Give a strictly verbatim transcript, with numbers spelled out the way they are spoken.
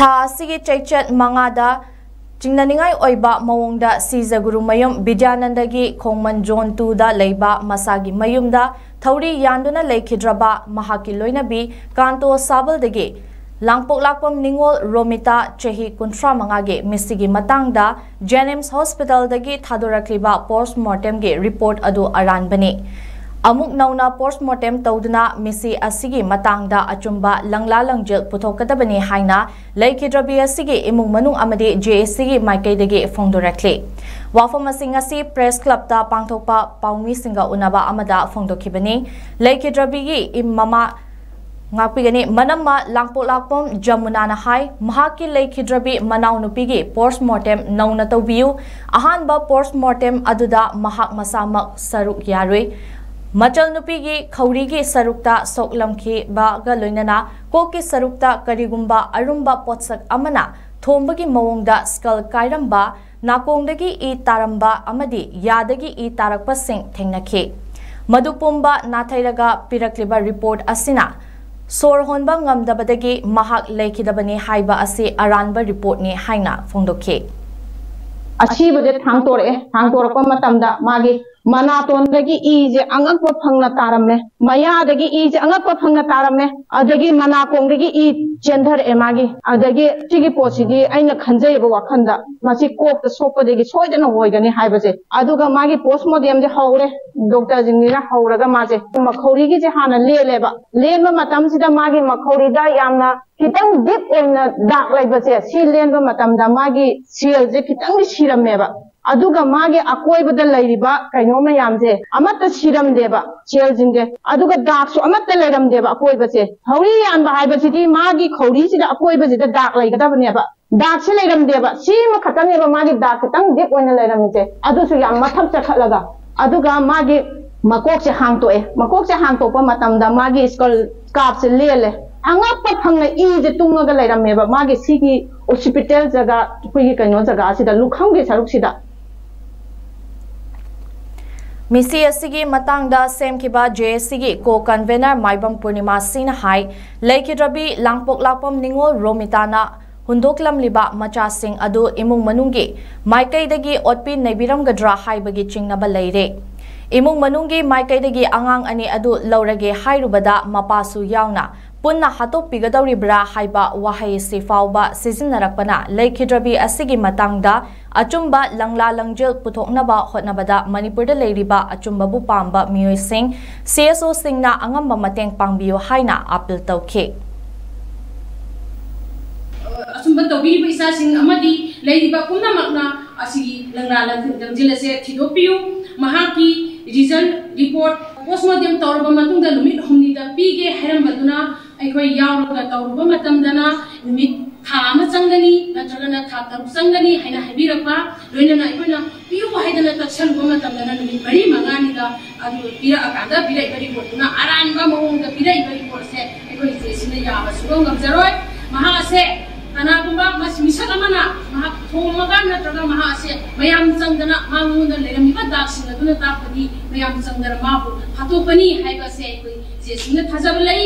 ꯊꯥ ꯑꯁꯤꯒꯤ ꯆꯩꯆꯠ ꯃꯉꯥꯗ ꯆꯤꯡꯅꯅꯤꯡꯉꯥꯏ ꯑꯣꯏꯕ ꯃꯑꯣꯡꯗ ꯁꯤꯖꯒꯨꯔꯨꯃꯌꯨꯝ ꯕꯤꯗ꯭ꯌꯥꯅꯟꯗꯒꯤ ꯈꯣꯡꯃꯟ ꯖꯣꯟ ꯇꯨꯗ ꯂꯩꯕ ꯃꯁꯥꯒꯤ ꯃꯌꯨꯝꯗ ꯊꯧꯔꯤ ꯌꯥꯟꯗꯨꯅ ꯂꯩꯈꯤꯗ꯭ꯔꯕ ꯃꯍꯥꯛꯀꯤ ꯂꯣꯏꯅꯕꯤ ꯀꯥꯟꯇꯣ ꯁꯥꯕꯜꯗꯒꯤ ꯂꯥꯡꯄꯣꯛꯂꯥꯛꯄꯝ ꯅꯤꯉꯣꯜ ꯔꯣꯃꯤꯇꯥ, ꯆꯍꯤ ꯀꯨꯟꯊ꯭ꯔꯥ ꯃꯉꯥꯒꯤ, ꯃꯤꯁꯤꯒꯤ ꯃꯇꯥꯡꯗ ꯖꯦꯅꯤꯝꯁ ꯍꯣꯁꯄꯤꯇꯥꯜꯗꯒꯤ ꯊꯥꯗꯣꯔꯛꯂꯤꯕ ꯄꯣꯁꯃꯣꯔꯇꯦꯝꯒꯤ ꯔꯤꯄꯣꯔꯠ ꯑꯗꯨ ꯑꯔꯥꯟꯕꯅꯤ꯫ ꯑꯃꯨꯛ ꯅꯧꯅ ꯄꯣꯁꯃꯣꯔꯇꯦꯝ ꯇꯧꯗꯨꯅ ꯃꯤꯁꯤ ꯑꯁꯤꯒꯤ ꯃꯇꯥꯡꯗ ꯑꯆꯨꯝꯕ ꯂꯪꯂꯥ ꯂꯪꯖꯦꯜ ꯄꯨꯊꯣꯛꯀꯗꯕꯅꯤ ꯍꯥꯏꯅ ꯂꯩꯈꯤꯗ꯭ꯔꯕꯤ ꯑꯁꯤꯒꯤ ꯏꯃꯨꯡ ꯃꯅꯨꯡ ꯑꯃꯗꯤ ꯖꯦ ꯑꯦ ꯁꯤꯒꯤ ꯃꯥꯏꯀꯩꯗꯒꯤ ꯐꯣꯡꯗꯣꯔꯛꯂꯤ꯫ ꯋꯥꯐꯝ ꯑꯁꯤ ꯉꯁꯤ ꯄ꯭ꯔꯦꯁ ꯀ꯭ꯂꯕꯇ ꯄꯥꯡꯊꯣꯛꯄ ꯄꯥꯎꯃꯤꯁꯤꯡꯒ ꯎꯅꯕ ꯑꯃꯗ ꯐꯣꯡꯗꯣꯛꯈꯤꯕꯅꯤ꯫ ꯂꯩꯈꯤꯗ꯭ꯔꯕꯤꯒꯤ ꯏꯝ ꯃꯃꯥ ꯉꯥꯛꯄꯤꯒꯅꯤ꯫ ꯃꯅꯝꯃ ꯂꯥꯡꯄꯣꯛꯂꯥꯛꯄꯝ ꯖꯃꯨꯅꯥꯅ ꯍꯥꯏ, ꯃꯍꯥꯛꯀꯤ ꯂꯩꯈꯤꯗ꯭ꯔꯕꯤ ꯃꯅꯥꯎꯅꯨꯄꯤꯒꯤ ꯄꯣꯁꯃꯣꯔꯇꯦꯝ ꯅꯧꯅ ꯇꯧꯕꯤꯌꯨ꯫ ꯑꯍꯥꯟꯕ ꯄꯣꯁꯃꯣꯔꯇꯦꯝ ꯑꯗꯨꯗ ꯃꯍꯥꯛ ꯃꯁꯥꯃꯛ ꯁꯔꯨꯛ ꯌꯥꯔꯨꯏ꯫ ꯃꯆꯜ ꯅꯨꯄꯤꯒꯤ ꯈꯧꯔꯤꯒꯤ ꯁꯔꯨꯛꯇ ꯁꯣꯛꯂꯝꯈꯤꯕꯒ ꯂꯣꯏꯅꯅ ꯀꯣꯛꯀꯤ ꯁꯔꯨꯛꯇ ꯀꯔꯤꯒꯨꯝꯕ ꯑꯔꯨꯝꯕ ꯄꯣꯠꯁꯛ ꯑꯃꯅ ꯊꯣꯝꯕꯒꯤ ꯃꯑꯣꯡꯗ ꯁ꯭ꯀꯜ ꯀꯥꯏꯔꯝꯕ, ꯅꯥꯀꯣꯡꯗꯒꯤ ꯏ ꯇꯥꯔꯝꯕ ꯑꯃꯗꯤ ꯌꯥꯗꯒꯤ ꯏ ꯇꯥꯔꯛꯄꯁꯤꯡ ꯊꯦꯡꯅꯈꯤ꯫ ꯃꯗꯨ ꯄꯨꯝꯕ ꯅꯥꯊꯩꯔꯒ ꯄꯤꯔꯛꯂꯤꯕ ꯔꯤꯄꯣꯔꯠ ꯑꯁꯤꯅ ꯁꯣꯔ ꯍꯣꯟꯕ ꯉꯝꯗꯕꯗꯒꯤ ꯃꯍꯥꯛ ꯂꯩꯈꯤꯗꯕꯅꯤ ꯍꯥꯏꯕ ꯑꯁꯤ ꯑꯔꯥꯟꯕ ꯔꯤꯄꯣꯔꯠꯅꯤ ꯍꯥꯏꯅ ꯐꯣꯡꯗꯣꯛꯈꯤ꯫ ꯑꯁꯤꯕꯁꯦ ꯊꯥꯡꯇꯣꯔꯛꯑꯦ꯫ ꯊꯥꯡꯇꯣꯔꯛꯄ ꯃꯇꯝꯗ ꯃꯥꯒꯤ ꯃꯅꯥꯇꯣꯟꯗꯒꯤ ꯏꯁꯦ ꯑꯉꯛꯄ ꯐꯪꯅ ꯇꯥꯔꯝꯃꯦ, ꯃꯌꯥꯗꯒꯤ ꯏꯁꯦ ꯑꯉꯛꯄ ꯐꯪꯅ ꯇꯥꯔꯝꯃꯦ, ꯑꯗꯒꯤ ꯃꯅꯥꯀꯣꯡꯗꯒꯤ ꯏ ꯆꯦꯟꯊꯔꯛꯑꯦ ꯃꯥꯒꯤ꯫ ꯑꯗꯒꯤ ꯁꯤꯒꯤ ꯄꯣꯠꯁꯤꯗꯤ ꯑꯩꯅ ꯈꯟꯖꯩꯕ ꯋꯥꯈꯜꯗ, ꯃꯁꯤ ꯀꯣꯛꯇ ꯁꯣꯛꯄꯗꯒꯤ ꯁꯣꯏꯗꯅ ꯑꯣꯏꯒꯅꯤ ꯍꯥꯏꯕꯁꯦ꯫ ꯑꯗꯨꯒ ꯃꯥꯒꯤ ꯄꯣꯁꯃꯣꯔꯇꯦꯝꯁꯦ ꯍꯧꯔꯦ, ꯗꯣꯛꯇꯔꯁꯤꯡꯁꯤꯅ ꯍꯧꯔꯒ ꯃꯥꯁꯦ ꯃꯈꯧꯔꯤꯒꯤꯁꯦ ꯍꯥꯟꯅ ꯂꯦꯜꯂꯦꯕ꯫ ꯂꯦꯟꯕ ꯃꯇꯝꯁꯤꯗ ꯃꯥꯒꯤ ꯃꯈꯧꯔꯤꯗ ꯌꯥꯝꯅ ꯈꯤꯇꯪ ꯗꯤꯞ ꯑꯣꯏꯅ ꯗꯥꯛ ꯂꯩꯕꯁꯦ, ꯁꯤ ꯂꯦꯟꯕ ꯃꯇꯝꯗ ꯃꯥꯒꯤ ꯁꯦꯜꯁꯦ ꯈꯤꯇꯪꯗꯤ ꯁꯤꯔꯝꯃꯦꯕ꯫ ꯑꯗꯨꯒ ꯃꯥꯒꯤ ꯑꯀꯣꯏꯕꯗ ꯂꯩꯔꯤꯕ ꯀꯩꯅꯣ ꯃꯌꯥꯝꯁꯦ ꯑꯃꯠꯇ ꯁꯤꯔꯝꯗꯦꯕ, ꯁꯦꯜꯁꯤꯡꯁꯦ꯫ ꯑꯗꯨꯒ ꯗꯥꯛꯁꯨ ꯑꯃꯠꯇ ꯂꯩꯔꯝꯗꯦꯕ ꯑꯀꯣꯏꯕꯁꯦ꯫ ꯈꯧꯔꯤ ꯌꯥꯟꯕ ꯍꯥꯏꯕꯁꯤꯗꯤ ꯃꯥꯒꯤ ꯈꯧꯔꯤꯁꯤꯗ ꯑꯀꯣꯏꯕꯁꯤꯗ ꯗꯥꯛ ꯂꯩꯒꯗꯕꯅꯦꯕ꯫ ꯗꯥꯛꯁꯦ ꯂꯩꯔꯝꯗꯦꯕ, ꯁꯤꯃ ꯈꯛꯇꯅꯦꯕ ꯃꯥꯒꯤ ꯗꯥꯛ ꯈꯤꯇꯪ ꯗꯤꯞ ꯑꯣꯏꯅ ꯂꯩꯔꯝꯃꯤꯁꯦ, ꯑꯗꯨꯁꯨ ꯌꯥꯝ ꯃꯊꯛ ꯆꯠꯈꯠꯂꯒ꯫ ꯑꯗꯨꯒ ꯃꯥꯒꯤ ꯃꯀꯣꯛꯁꯦ ꯍꯥꯡꯇꯣꯛꯑꯦ꯫ ꯃꯀꯣꯛꯁꯦ ꯍꯥꯡꯇꯣꯛꯄ ꯃꯇꯝꯗ ꯃꯥꯒꯤ ꯁ꯭ꯀꯜ ꯀꯥꯞꯁꯦ ꯂꯦꯜꯂꯦ꯫ ꯑꯉꯛꯄ ꯐꯪꯅ ꯏꯁꯦ ꯇꯨꯡꯉꯒ ꯂꯩꯔꯝꯃꯦꯕ ꯃꯥꯒꯤ ꯁꯤꯒꯤ ꯑꯣꯁꯤꯄꯤꯇꯦꯜ ꯖꯒꯥ, ꯑꯩꯈꯣꯏꯒꯤ ꯀꯩꯅꯣ ꯖꯒꯥꯁꯤꯗ, ꯂꯨꯈꯝꯒꯤ ꯁꯔꯨꯛꯁꯤꯗ꯫ ꯃꯤꯁꯤ ꯑꯁꯤꯒꯤ ꯃꯇꯥꯡꯗ ꯁꯦꯝꯈꯤꯕ ꯖꯦ ꯑꯦ ꯁꯤꯒꯤ ꯀꯣ ꯀꯟꯚꯦꯅꯔ ꯃꯥꯏꯕꯝ ꯄꯨꯔꯅꯤꯃꯥ ꯁꯤꯅ ꯍꯥꯏ, ꯂꯩꯈꯤꯗ꯭ꯔꯕꯤ ꯂꯥꯡꯄꯣꯛꯂꯥꯛꯄꯝ ꯅꯤꯉꯣꯜ ꯔꯣꯃꯤꯇꯥꯅ ꯍꯨꯟꯗꯣꯛꯂꯝꯂꯤꯕ ꯃꯆꯥꯁꯤꯡ ꯑꯗꯨ ꯏꯃꯨꯡ ꯃꯅꯨꯡꯒꯤ ꯃꯥꯏꯀꯩꯗꯒꯤ ꯑꯣꯠꯄꯤ ꯅꯩꯕꯤꯔꯝꯒꯗ꯭ꯔꯥ ꯍꯥꯏꯕꯒꯤ ꯆꯤꯡꯅꯕ ꯂꯩꯔꯦ꯫ ꯏꯃꯨꯡ ꯃꯅꯨꯡꯒꯤ ꯃꯥꯏꯀꯩꯗꯒꯤ ꯑꯉꯥꯡ ꯑꯅꯤ ꯑꯗꯨ ꯂꯧꯔꯒꯦ ꯍꯥꯏꯔꯨꯕꯗ ꯃꯄꯥꯁꯨ ꯌꯥꯎꯅ ꯄꯨꯟꯅ ꯍꯥꯠꯇꯣꯛꯄꯤꯒꯗꯧꯔꯤꯕ꯭ꯔꯥ ꯍꯥꯏꯕ ꯋꯥꯍꯩ ꯑꯁꯤ ꯐꯥꯎꯕ ꯁꯤꯖꯤꯟꯅꯔꯛꯄꯅ ꯂꯩꯈꯤꯗ꯭ꯔꯕꯤ ꯑꯁꯤꯒꯤ ꯃꯇꯥꯡꯗ ꯑꯆꯨꯝꯕ ꯂꯪꯂꯥ ꯂꯪꯖꯦꯜ ꯄꯨꯊꯣꯛꯅꯕ ꯍꯣꯠꯅꯕꯗ ꯃꯅꯤꯄꯨꯔꯗ ꯂꯩꯔꯤꯕ ꯑꯆꯨꯝꯕꯕꯨ ꯄꯥꯝꯕ ꯃꯤꯑꯣꯏꯁꯤꯡ, ꯁꯤ ꯑꯦꯁ ꯑꯣꯁꯤꯡꯅ ꯑꯉꯝꯕ ꯃꯇꯦꯡ ꯄꯥꯡꯕꯤꯌꯨ ꯍꯥꯏꯅ ꯑꯥꯄꯤꯜ ꯇꯧꯈꯤ꯫ ꯑꯆꯨꯝꯕ ꯇꯧꯕꯤꯔꯤꯕ ꯏꯆꯥꯁꯤꯡ ꯑꯃꯗꯤ ꯂꯩꯔꯤꯕ ꯄꯨꯝꯅꯃꯛꯅ ꯑꯁꯤꯒꯤ ꯂꯪꯂꯥ ꯂꯪꯖꯦꯜ ꯑꯁꯦ ꯊꯤꯗꯣꯛꯄꯤꯌꯨ꯫ ꯃꯍꯥꯛꯀꯤ ꯔꯤꯖꯜ ꯔꯤꯄꯣꯔꯠ ꯄꯣꯁꯃꯣꯔꯇꯦꯝ ꯇꯧꯔꯕ ꯃꯇꯨꯡꯗ ꯅꯨꯃꯤꯠ ꯍꯨꯝꯅꯤꯗ ꯄꯤꯒꯦ ꯍꯥꯏꯔꯝꯕꯗꯨꯅ ꯑꯩꯈꯣꯏ ꯌꯥꯎꯔꯒ ꯇꯧꯔꯨꯕ ꯃꯇꯝꯗꯅ ꯅꯨꯃꯤꯠ ꯊꯥ ꯑꯃ ꯆꯪꯒꯅꯤ ꯅꯠꯇ꯭ꯔꯒꯅ ꯊꯥ ꯇꯔꯨꯛ ꯆꯪꯒꯅꯤ ꯍꯥꯏꯅ ꯍꯥꯏꯕꯤꯔꯛꯄ, ꯂꯣꯏꯅꯅ ꯑꯩꯈꯣꯏꯅ ꯄꯤꯌꯨ ꯍꯥꯏꯗꯅ ꯇꯛꯁꯜꯂꯨꯕ ꯃꯇꯝꯗꯅ ꯅꯨꯃꯤꯠ ꯃꯔꯤ ꯃꯉꯥꯅꯤꯗ ꯑꯗꯨ ꯄꯤꯔꯛꯑꯀꯥꯟꯗ ꯄꯤꯔꯛꯏꯕ ꯔꯤꯄꯣꯔꯠꯇꯨꯅ ꯑꯔꯥꯟꯕ ꯃꯑꯣꯡꯗ ꯄꯤꯔꯛꯏꯕ ꯔꯤꯄꯣꯔꯠꯁꯦ ꯑꯩꯈꯣꯏ ꯏꯆꯦꯁꯤꯅ ꯌꯥꯕ ꯁꯨꯡꯉꯝ ꯉꯝꯖꯔꯣꯏ꯫ ꯃꯍꯥꯛ ꯑꯁꯦ ꯀꯅꯥꯒꯨꯝꯕ ꯃꯁꯤ ꯃꯤꯁꯛ ꯑꯃꯅ ꯃꯍꯥꯛ ꯊꯣꯝꯃꯒ ꯅꯠꯇ꯭ꯔꯒ ꯃꯍꯥꯛ ꯑꯁꯦ ꯃꯌꯥꯝ ꯆꯪꯗꯅ ꯃꯉꯣꯟꯗ ꯂꯩꯔꯝꯃꯤꯕ ꯗꯥꯛꯁꯤꯡ ꯑꯗꯨꯅ ꯇꯥꯛꯄꯗꯤ ꯃꯌꯥꯝ ꯆꯪꯗꯅ ꯃꯥꯕꯨ ꯍꯥꯠꯇꯣꯛꯄꯅꯤ ꯍꯥꯏꯕ ꯑꯁꯦ ꯑꯩꯈꯣꯏ ꯏꯆꯦꯁꯤꯡꯅ ꯊꯥꯖꯕ ꯂꯩ꯫